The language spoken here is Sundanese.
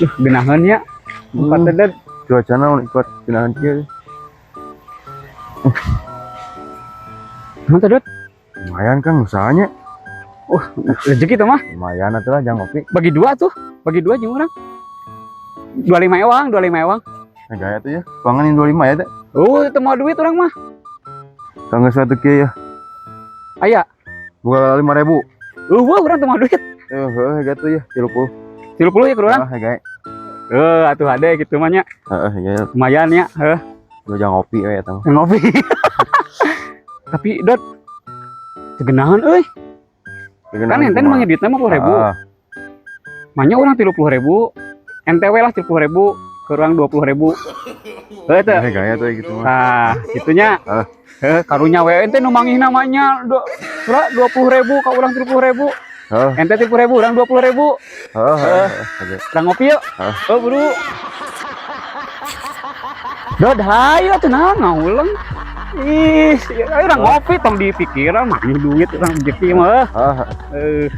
Duh, geunaheun nya. Tempat teh. Cuacana mun ikut geunaheun kieu. Naon teh, Dot? Lumayan, Kang, usahanya. Wah, rezeki tuh mah. Lumayan atuh lah jang ngopi. Bagi dua tuh. Bagi dua jeung urang. 25 ewang, 25 ewang. Nah, gaya tuh ya. Panganin 25 ya teh. Oh, itu mau duit urang mah. Kang, geus atuh kieu ya. Aya. Buka 5000. Wah, urang teu mau duit. Eh, heuh, gitu ya, 30. 30 ya ke urang. Ah, gaya. Eh, atuh ade gitu mah nya. Heeh, gaya. Lumayan ya, heuh. Lu jang ngopi we eta mah. Ngopi. Tapi, Dot, teu geunaheun euy. Kan ente manggih duitna 50.000. Ah, Manya urang 30.000. Ente we lah 30.000, ke urang 20.000. Heuh teu. Eh, gaya tuh gitu mah. Nah, gitunya. Ah. Heuh, karunya we ente nu manggih namanya 20.000 ka urang 30.000. Heeh, Ente 30.000, urang 20.000. heeh, heeh. Oke. Urang ngopi yuk. Ah. Oh, buru. Dod, hayu atuh, naon ngahuleng. Ih, ayo urang ngopi, tong dipikiran manggih duit urang, rezeki mah. Ah, Eh.